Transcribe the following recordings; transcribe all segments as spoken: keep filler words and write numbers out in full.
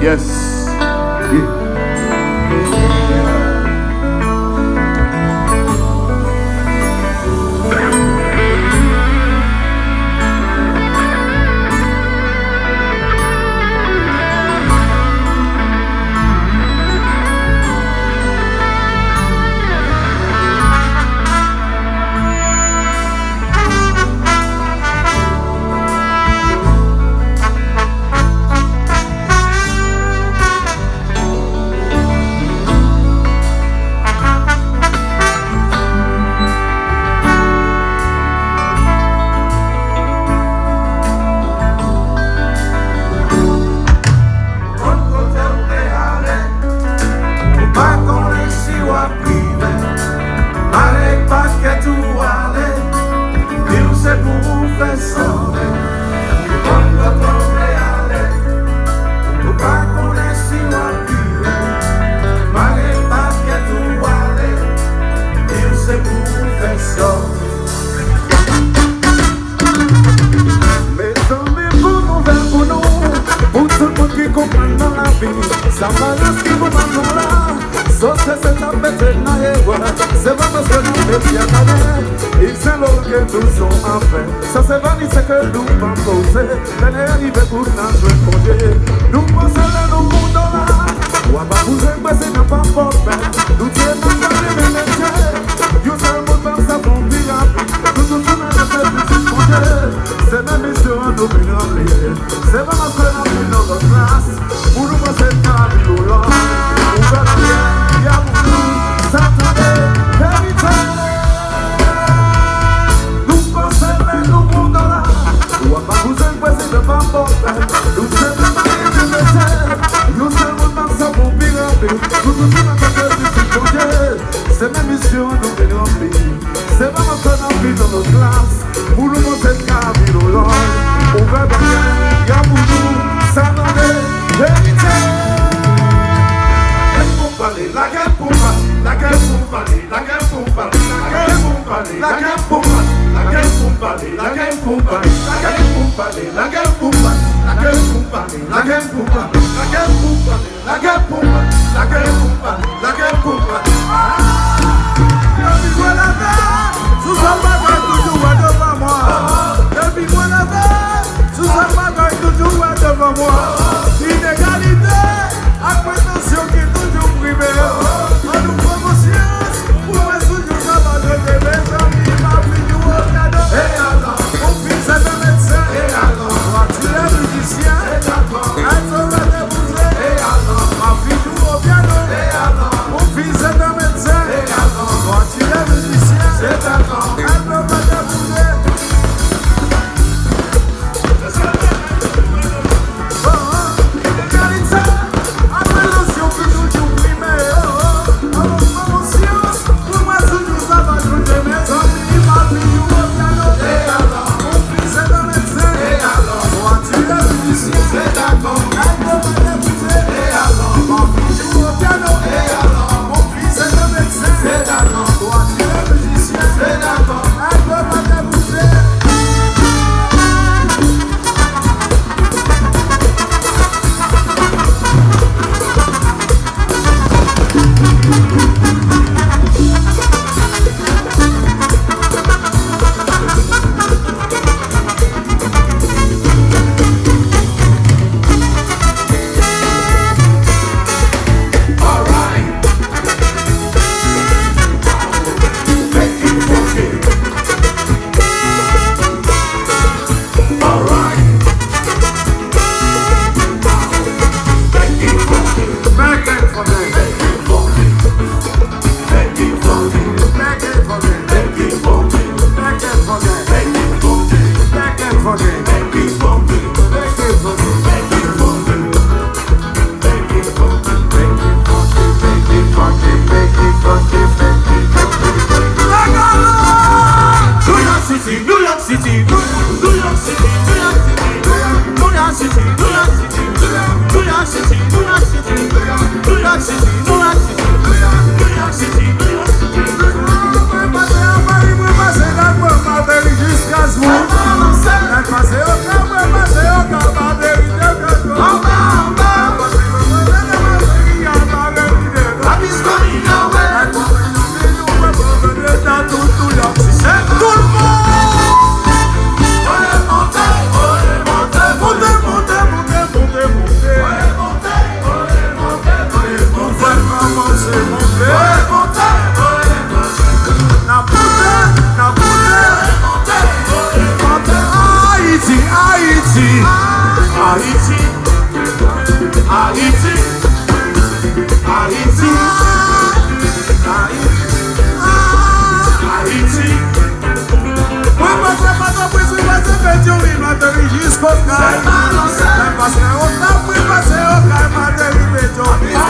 Yes. Yeah. Konn kote w vle ale, ou pa konnen si w ap rive. Mare pakèt ou ale, di w se pou ou fè sòvè. Ou konn kote w vle ale, ou pa konnen si w ap rive. Mare pakèt ou ale, di w se pou ou fè sòvè. Mezanmi, bon nouvèl pou nou, pou tout moun ki konprann nan lavi, sa pa riske pou maton la. Sòsyè se t ap mete nan erè, se pa paske n ap mete a kanè. Iv Sen Loran ke nou son anfè, sa se vanite ke nou pa poze. Lè n rive pou n al jwenn Bondye. Nou panse lè nou moun dola, w ap abouze prezidan pa fòfè. Nou di n ap pale men mesye, yon sèl moun pa sa fon pi rapid. Nou tout moun al fè pitit Bondye. Se menm misyon an nou vin ranpli. Se pa paske n ap viv nan lòt klas pou nou panse n ka viv lòt. Ouvè laryè, y a pou nou, sa tande, verite. Nou panse lè nou moun dola, w ap abouze prezidan pa fòfè. Nou se nou pa gen de mesye, yon sèl moun pa sa fon pi rapid. Nou tout se nan kòkè pitit Bondye. Se menm misyon an nou vin ranpli. Se pa paske n ap viv nan lòt klas pou nou panse n ka viv lòt. Ouvè bagay, y a pou nou, sa tande, verite. Lage pou m pale, lage pou m pale, lage pou m pale, lage pou m pale, lage pou m pale, lage pou m pale, lage pou m pale, lage pou m pale, lage pou m pale, lage pou m pale, lage pou m pale, lage pou m pale, lage pou m pale, lage pou m pale. Lage pou m, lage pou m, lage pou m. Depi mwen leve, sou sa bagay toujou wè devan mwen. Depi mwen leve, sou sa bagay toujou wè devan mwen. Inegalite ak pretansyon ki toujou prive. An nou pran konsyans, pou mwen toujou sa pa jete, mezanmi, m ap fini w o pyano. E alò? Mon fils est un médecin. E alò? Toi, tu es musicien. E alò? Être debout. E alò? Ma fille joue au piano. E alò? Mon fils est un médecin. E alò? Toi, tu es musicien. Se dakò. Être debout. Oh, oh. Inegalite, ak pretansyon ki toujou prime. Oh, oh. An nou pran konsyans, pou mwen toujou sa pa jete, mezanmi, ma fille joue au piano. E alò? Mon fils est un médecin. E alò? Toi, tu es musicien. Se dakò. Èl te pa debout. E alò? Ma fille joue au piano. E alò? Mon fils est un médecin. Se dakò. Toi, Jiskote kay. Lè m pase Okay, m ateri Petyonvil. Lè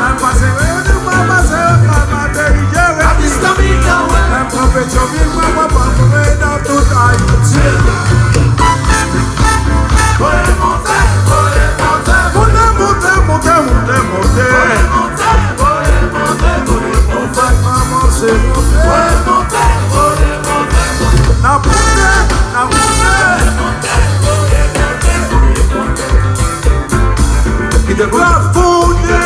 m pase Reyonyon, m pase Okay, m ateri Jeremi. Lè m pran Petyonvil, m ap pran nan tout Ayiti. Monte, monte, monte, monte, monte. Ou fè kòmanse monte. N ap monte, n ap monte. Kite pou la foudre.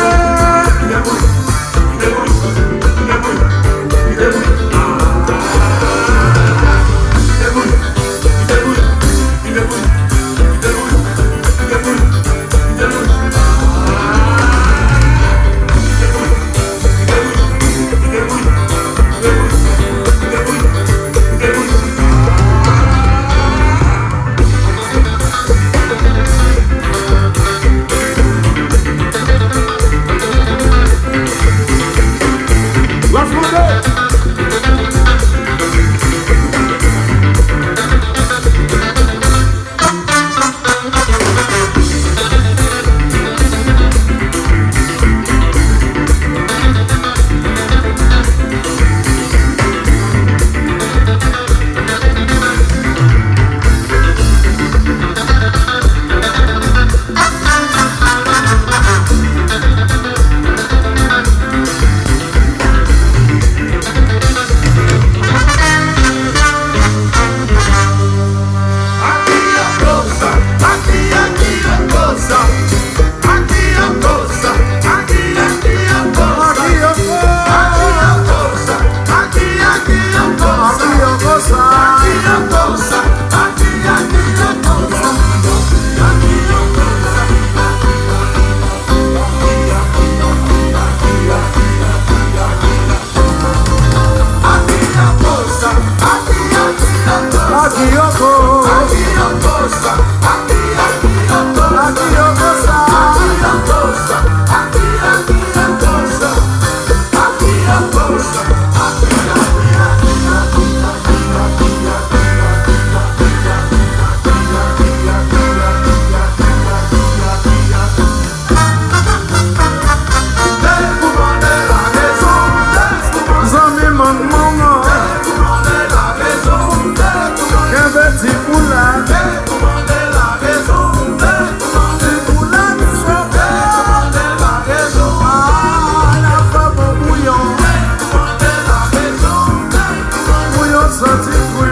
Zanmi manman, kenbe ti poulèt. Ti poulèt sove. Ah, l ap fè bon bouyon. Bouyon santi fri.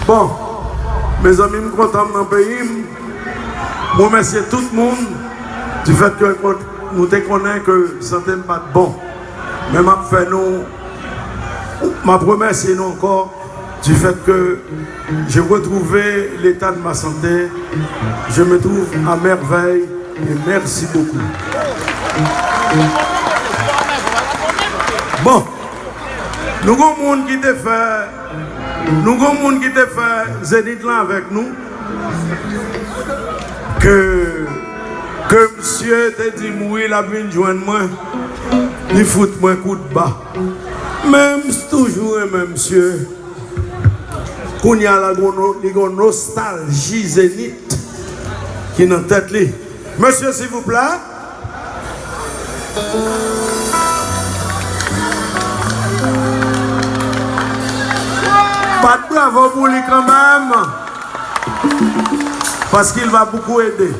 Bon, mezanmi, m kontan m nan peyi m. M remèsye tout moun difèt ke nou te konnen ke sante m pa t bon. Men m ap fè nou, m ap remèsye nou ankò du fait que j'ai retrouvé l'état de ma santé. Je me trouve à merveille et merci beaucoup. Bon, nou gon moun ki te fè, nou gon moun ki te fè Zenith lan avèk nou. Ke, ke misye te di m wi l ap vin jwenn mwen, li fout mwen kout ba. Menm, toujou renmen misye. Kounye a la, gon no-, li gon nostalji Zenith ki nan tèt li. Mesye, silvouplè. Bat bravo pou li kanmenm. Parce qu'il va beaucoup aider.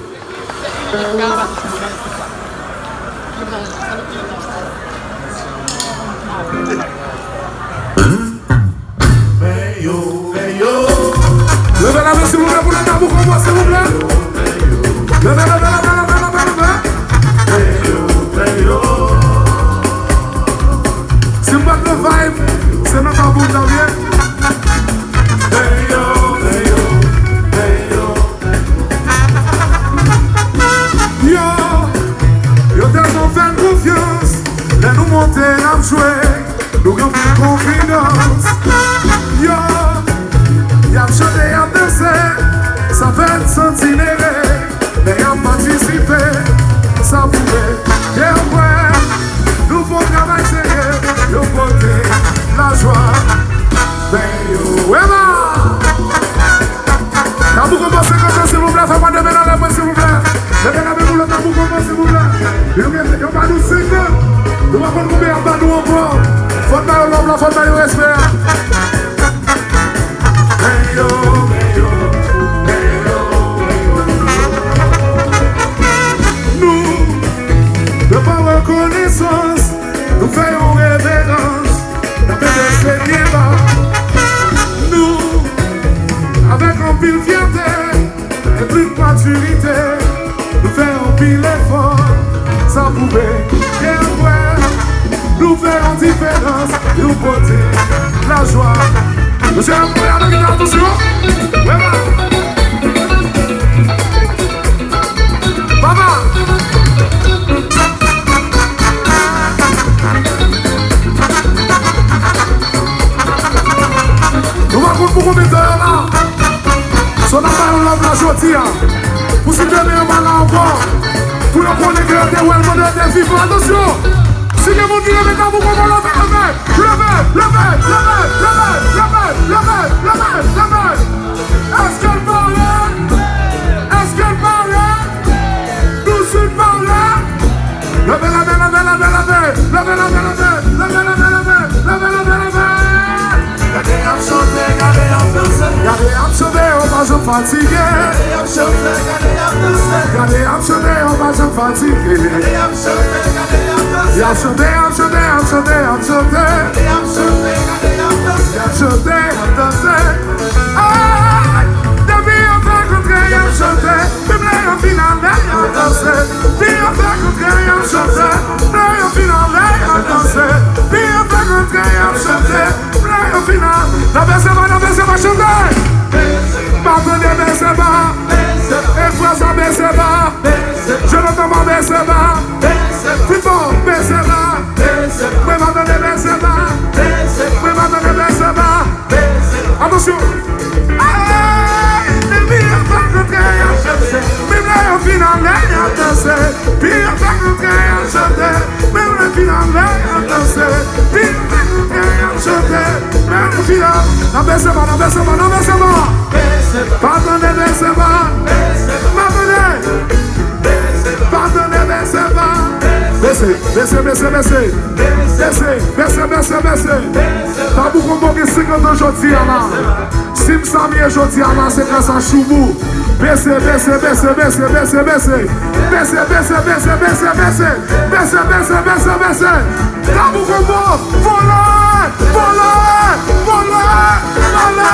Leve lamen, silvouplè, pou le Tabou Konbo, silvouplè. Leve, leve, leve, leve, leve, leve. Si m pa t nan vibe, se nan Tabou m t ap ye. Yo, yo tèlman fè n konfyans, lè nou monte, n ap jwe. Nou gen anpil konfidans. Yo, y ap chante, y ap danse, sa fè n santi n ere. Lè y ap patisipe, sa pwouve ke yo kwè. Nou fè yon travay serye, yo pote lajwa. Ben yo, eba! Tabou Konbo senkant an, silvouplè, fè mwen de men anlè mwen, silvouplè. Leve lamen pou le Tabou Konbo, silvouplè. Yo gen, yo ba nou senkant. Nou pa konn konbyen y ap ba nou ankò. Fò n ba yo love la, fò n ba yo respè a. Men yo, men yo, men yo, men yo. Nou, devan rekonesans, nou fè yon reverans. N ap leve Senyè ba nou avèk anpil fyète e plis matirite. Nou fè anpil efò, sa pwouve ke nou kwè. Nou fè yon diferans, nou pote lajwa. Mesye, ann prè avèk nou, atansyon. Wè la. Papa! Nou pa konn pou konbyen tan yo la. So n ap ba yo love la jodi a. Pou si demen yo pa la ankò, pou yo konnen ke yo te wè l pandan yo te vivan. Atansyon! Si gen moun ki renmen Tabou Konbo, leve, leve! Leve, leve, leve! Èske l pare? Èske l pare? Nou fin pale? Leve, leve, leve, leve, leve! Leve, leve, leve! Leve, leve, leve! Leve, leve, leve! Gade y ap chante, gade y ap danse. Gade y ap chante, yo pa janm fatige. Gade y ap chante, gade y ap danse. Gade y ap chante, yo pa janm fatige. Gade y ap chante, gade y ap danse. Y ap chante, y ap chante, y ap chante, y ap chante. Gade y ap chante, gade y ap danse. Y ap chante, y ap danse. Ay! Depi yo fèk antre, y ap chante. Menm lè yo fin ale, y ap danse. Pi yo fèk antre, y ap chante. Lè yo fin ale, y ap danse. Pi yo fèk antre, y ap chante. Lè yo fin ale, nan bèse ba, nan bèse ba, chante. Pa tande bèse ba. E frè sa bèse ba. Jonathan ba bèse ba. Pi fò bèse ba. Mwen pa tande bèse ba. Mwen pa tande bèse ba. Atansyon! Ay! Depi yo fèk antre, y ap danse. Menm lè yo fin ale, y ap danse. Pi yo fèk antre, y ap chante. Menm lè yo fin ale, y ap danse. Pi yo fèk antre, y ap chante. Menm lè yo fin ale. Nan bèse ba, nan bèse ba, nan bèse ba. Pa tande bèse ba. Pa tande. Pa tande bèse ba. Bèse, bèse, bèse, bèse. Bèse, bèse, bèse, bèse. Tabou Konbo gen senkant an jodi a la. Si m sa m ye jodi a la, se gras a Choubou. Bèse, bèse, bèse, bèse, bèse, bèse. Bèse, bèse, bèse, bèse, bèse. Bèse, bèse, bèse, bèse. Tabou Konbo, vole, vole, vole, vole.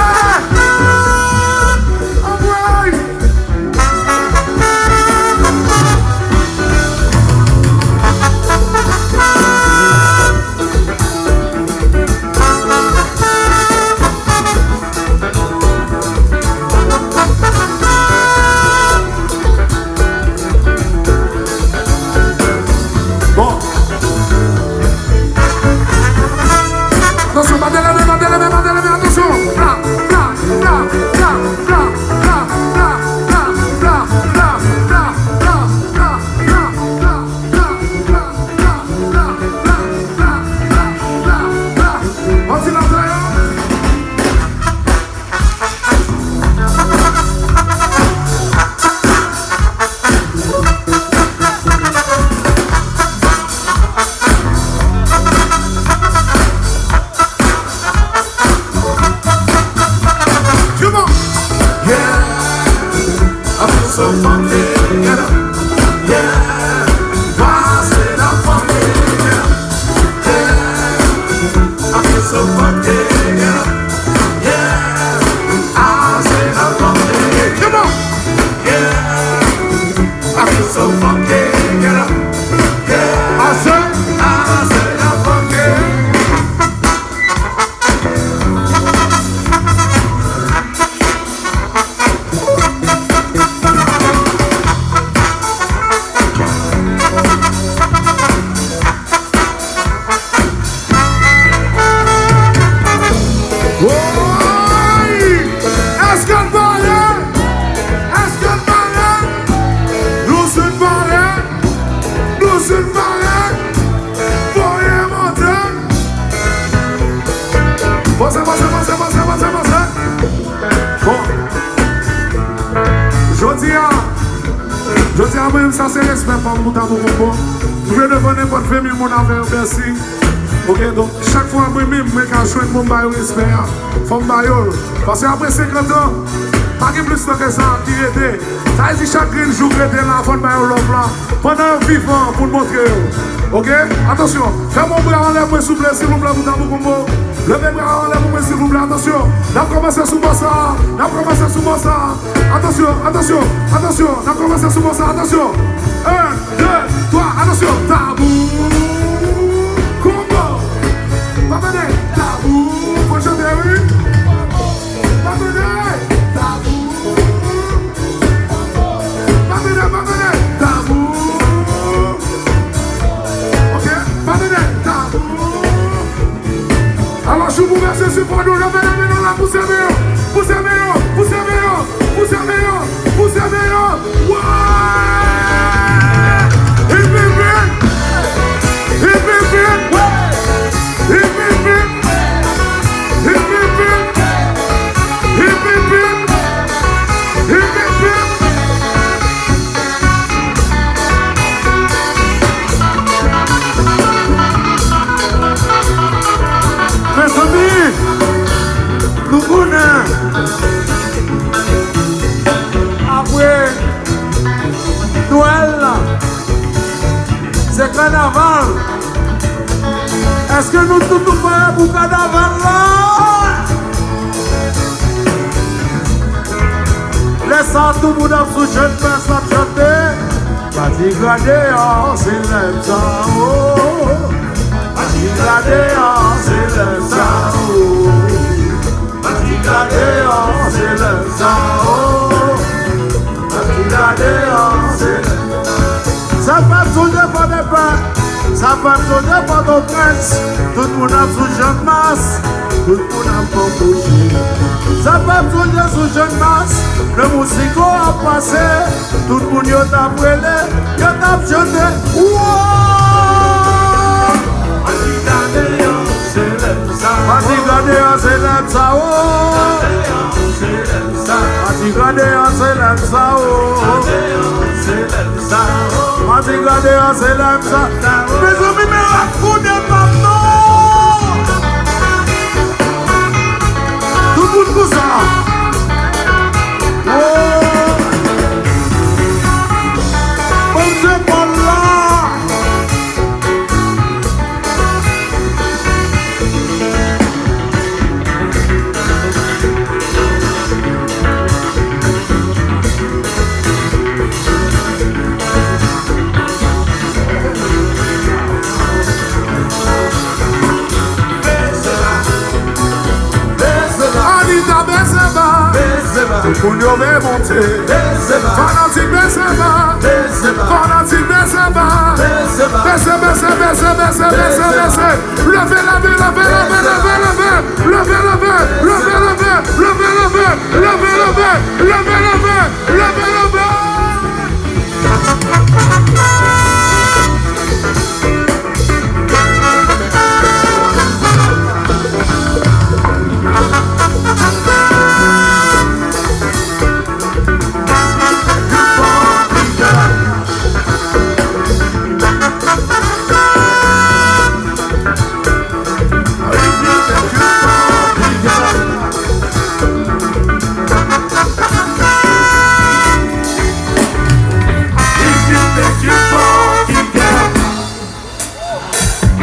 Anmwey! Bon. Atansyon, pa deleve, pa deleve, pa deleve, atansyon. Bra, bra, Mwen menm, sa se respè pa m pou Tabou Combo. M vle devan nenpòt ven mil moun avè yo, mèsi. Oke, donk, chak fwa mwen menm, mwen ka jwenn pou m ba yo respè a, fò m ba yo l. Paske apre senkant an, pa gen plis tan ke sa ki rete. Sa vle di chak grenn jou k rete la, fò n ba yo love la. Pandan yo vivan, pou n montre yo. Oke? Atansyon, fè m yon bra anlè mwen, souple, silvouplè, pou Tabou Combo. Leve bra anlè pou mwen, silvouplè, atansyon. N ap kòmanse sou bò sa a. N ap kòmanse sou bò sa a. Atansyon, atansyon, atansyon. N ap kòmanse sou bò sa a. Atansyon. Youn, de, twa, atansyon. Tabou Combo. Pa tande. Tabou. Fò chante, wi. Pa tande. Tabou. Pa tande, pa tande. Tabou. Oke. Pa tande. Tabou. Alò, si w pou mèsi, si fò nou leve, leve nou la, pouse men yo, pouse men yo, pouse men yo, pouse men yo, pouse men yo. Wouy! Hip, hip, hip! Hip, hip, hip! Hip, hip, hip! Hip, hip, hip! Hip, hip, hip! Hip, hip, hip! Mezanmi, nou konnen, apre Nwèl la, se kanaval. Èske nou tout nou pare pou kanaval la? Lè sa a, tout moun ap sou Jennès, ap chante. Madigra deyò, se lè sa, o. Madigra deyò, se lè sa, o. Madigra deyò, se lè sa, o. Madigra deyò, se lè sa. Sa fè m sonje Pòdepè, sa fè m sonje Pòtoprens. Tout moun ap sou Jennès, tout moun ap pran poze. Sa fè m sonje sou Jennès, lè Mouziko ap pase. Tout moun yo t ap rele, yo t ap chante. Wouy! Madigra deyò, se lè sa, o. Madigra deyò, se lè sa, o. Madigra deyò, se lè sa, o. Madigra deyò, se lè sa. Mezanmi, men rap kou de pam non. Tout moun konsa. Oh! Bon Dye, bon la. Anita, bese ba. Tout moun yo vle monte. Fanatik, bese ba. Fanatik, bese ba. Bese, bese, bese, bese, bese, bese. Leve, leve, leve, leve, leve, leve. Leve, leve, leve, leve, leve.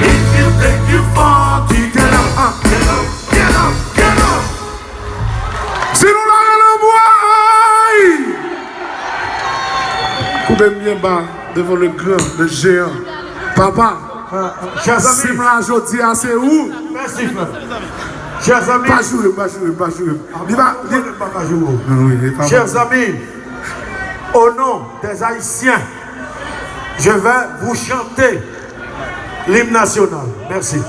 If you think you funky, get up, get up, get up, get up. Si nou la rele bway! Koube m byen ba devan le gran, le jeyan. Papa, chers amis, si m la jodi a, se ou. Mèsi, frè. Chers amis, pa joure, pa joure, pa joure. Li pa, li pa joure. Chers amis, au nom des Haïtiens, je vais vous chanter l'hymne national. Merci.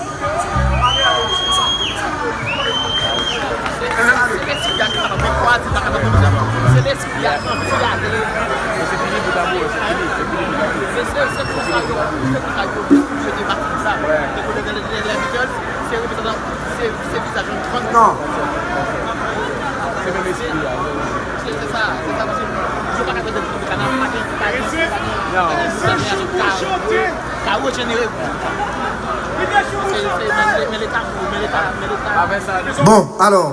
Non. Se menm espri a. Se, se sa, se sa, se, yo pa ka fè de kanaval. Bon, alò,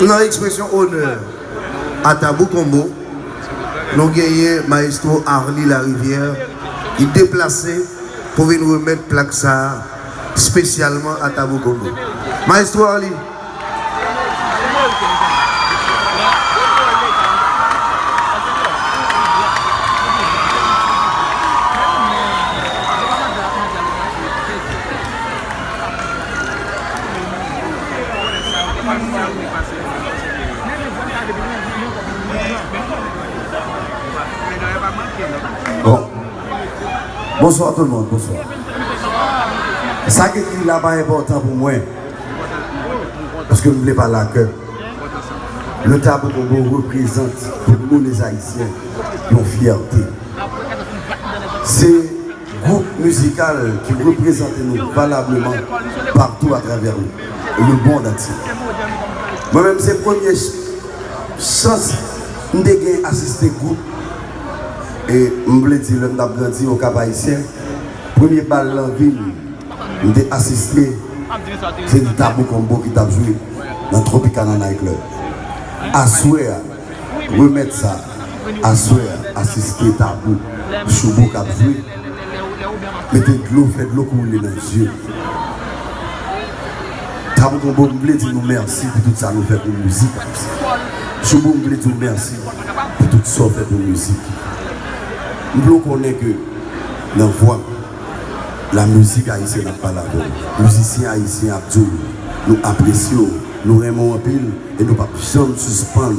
nan ekspresyon onè a Tabou Combo, nou genyen Maestro Arly Larivière ki deplase pou vin remèt plak sa a espesyalman a Tabou Combo. Maestro Arly. Bon. Bonsoir tout le monde, bonsoir. Sa ki ekri la pa enpòtan pou mwen. Paske m vle pale ak pèp. Le Tabou Combo reprezante pou nou les Haïtiens yon fyète. Se gwoup mizikal ki reprezante nou valableman partou atravè le monde entier. Mwen menm, se premye ch-, chans m te gen asiste gwoup, e m vle di, lè m t ap grandi Okap Ayisyen, premye bal nan vi m, m te asiste, se Tabou Combo ki t ap jwe nan Tropicana Night Club. Aswè a, remèt sa, aswè a, asiste Tabou, Shoubou k ap jwe, mete dlo, fè dlo koule nan zye. Tabou Combo, m vle di nou mèsi pou tout sa nou fè pou mizik. Shoubou, m vle di w mèsi pou tout sa w fè pou mizik. M vle w konnen ke nan vwa m, la mizik ayisyèn ap pale avè w. Mizisyen ayisyen ap di w, nou apresye w, nou renmen w anpil, e nou p ap janm sispann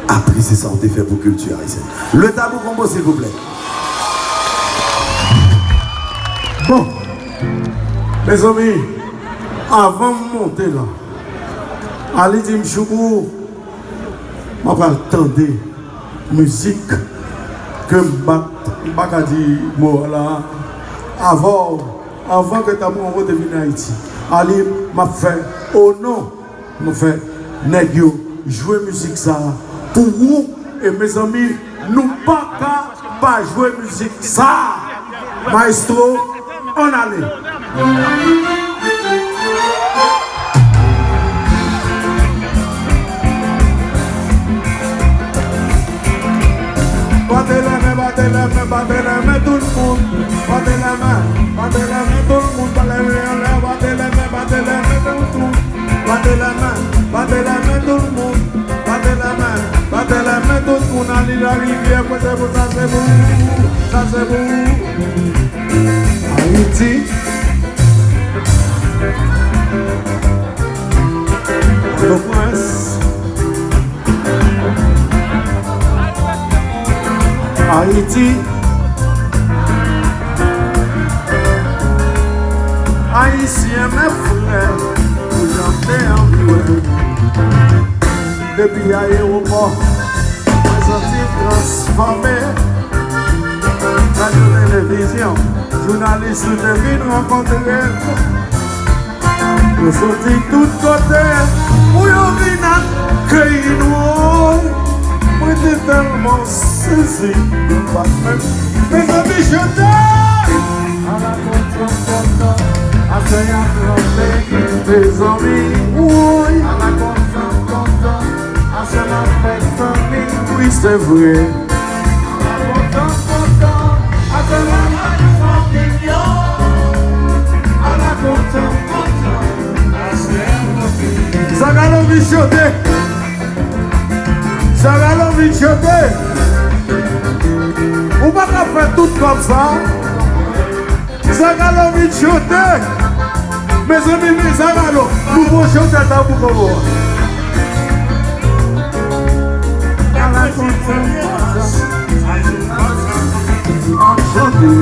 apresye sa w te fè pou kilti ayisyèn. Le Tabou Combo, silvouplè. Bon, mezanmi, avan m monte la, Arly di m, Shoubou, m ap al tande mizik ke m bat, m pa ka di mo a la, avè w, avan ke Tabou Combo te vin Ayiti. Arly, m ap fè, o non, m ap fè nèg yo jwe mizik sa a pou ou. E mezanmi, nou pa ka pa jwe mizik sa a. Maestro, ann ale. Bate lè men, bate lè men, bate lè men tout moun. Bate lè men, bate lè men tout moun. Bate lè men anlè, bate lè men, bate lè men tout moun. Bate lè men, bate lè men tout moun. Bate lè men, bate lè men tout moun. Arly Larivière, pwese pou sa se pou ou, sa se pou ou. Ayiti. Pòtoprens. Ayiti. Ayisyen, men frè, ou janm te anvi wè. Depi ayewopò, mwen santi m transfòme. Radyo, televizyon, jounalis, nou te vin rankontre. Yo soti tout kote pou yo vin akeyi nou. Mwen te tèlman sezi, m pa t menm. Mezanmi, chante! Ala kontan, kontan, aswè a tranble. Mezanmi, woy! Ala kontan, kontan, aswè n ap fè zanmi. Wi, se vre. Zagalo vin chante. Zagalo vin chante. Ou pa ka fè tout kòb sa. Zagalo vin chante. Mezanmi, men Zagalo, nouvo chantè Tabou Combo. Ala kontan, kontan, ap chante.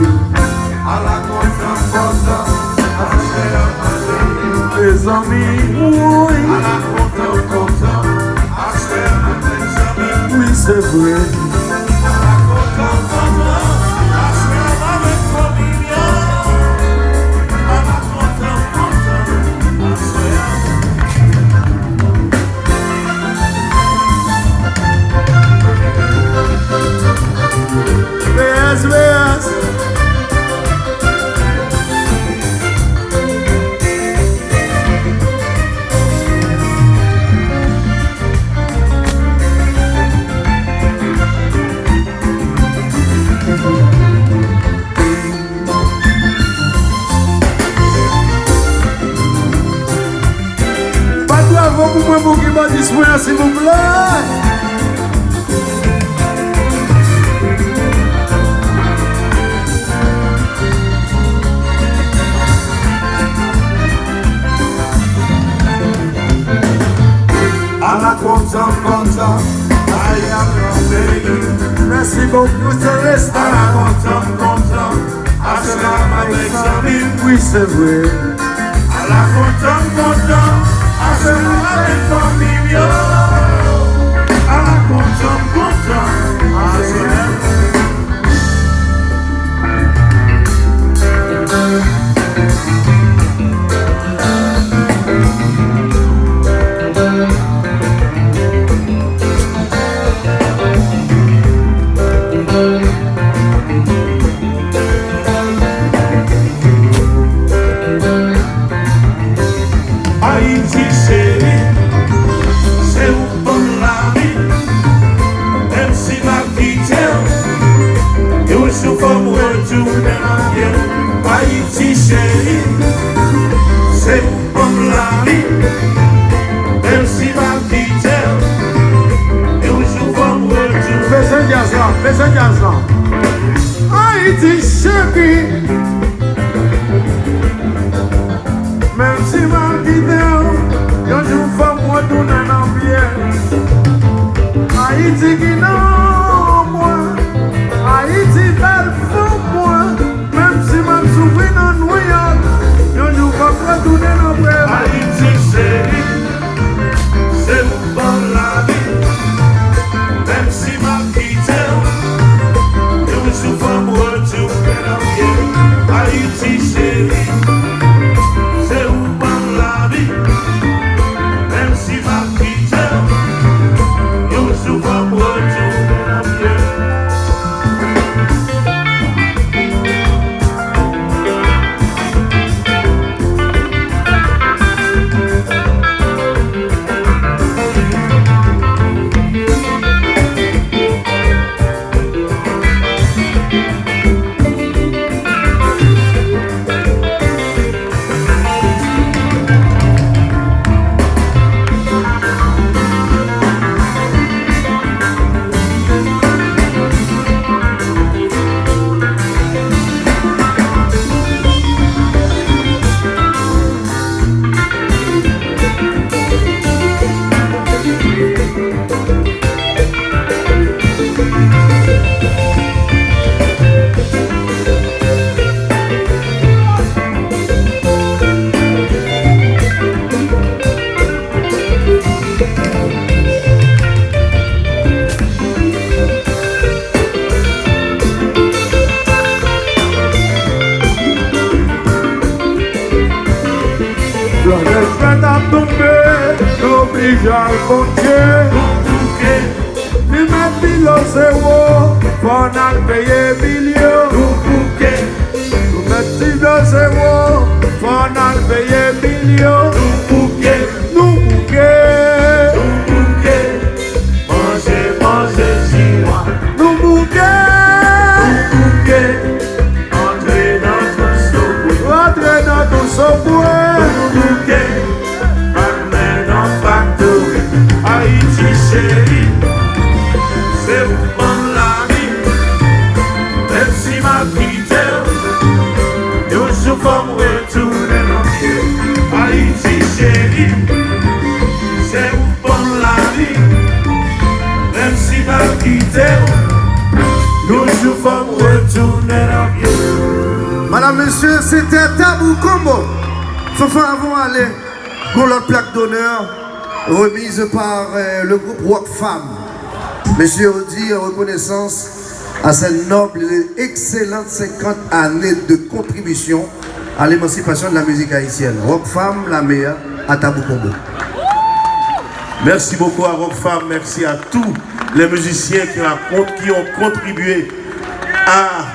Ala kontan, kontan, mezanmi, woy. Ala kontan, kontan, wi, se vre. Pou kibòdis mwen an, silvouplè. Ala kontan, kontan, ala kontan. Mèsi bokou, Celestin. Ala kontan, kontan. Aswè a m avèk zanmi m, wi, se vre. Ala kontan m kontan, aswè a m avèk fanmi m yo. Ala kontan m kontan, aswè a m. Ayiti cheri, se ou k ban m lavi. Menm si m ap kite w, yon jou fò m retounen nan pye w. Ayiti cheri, se ou k ban m lavi. Menm si m ap kite w, yon jou fò m retounen. Bezwen djaz la, bezwen djaz la. Ayiti cheri. Menm si m al kite w, yon jou fò m retounen nan pye. Ayiti ki nan mwen, Ayiti bèl fanm mwen. Menm si m ap soufri nan Nouyòk, yon jou fò m retounen nan pye. Ayiti cheri, se ou k ban m lavi. Menm si m ap kite w, yon jou fò m retounen nan pye w. Ayiti cheri, se ou k ban m lavi. Menm si m ap kite w, yon jou fò m retounen nan pye w. Lè jwèt ap tonbe, nou oblije al Bondye. Nou bouke. Li mèt bilo zewo, fò n al peye milyo. Nou bouke. Nou mèt bilo zewo, fò n al peye milyo. Nou bouke. Nou bouke. Nou bouke. Manje, manje chinois. Nou bouke. Nou bouke. Antre nan tou sobwe. Antre nan tou sobwe. Nou bouke. Ak men nan faktori. Ayiti cheri, se ou k ban m lavi. Menm si m ap kite w, yon jou fò m retounen nan pye w. Ayiti cheri, se ou k ban m lavi. Menm si m ap kite w, yon jou fò m retounen nan pye w. Madam, mesye, se te Tabou Combo. Fanfan, avan w ale, gon lòt plak donè, remise par, euh, le groupe Rock Fam. Mesye yo di an rekonesans à cette noble et excellente cinquante années de contribution à l'émancipation de la musique haïtienne. Rock Fam, la meilleure, à Tabou Combo. Merci beaucoup à Rock Fam, merci à tous les musiciens qui racontent, qui ont contribué à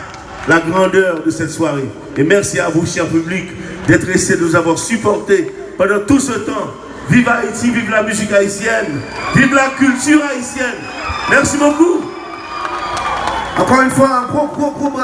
la grandeur de cette soirée. Et merci à vous, cher public, d'être restés, de nous avoir supportés pendant tout ce temps. Vive Haïti, vive la musique haïtienne, vive la culture haïtienne. Merci beaucoup. Encore une fois, un gros, gros, gros bravo.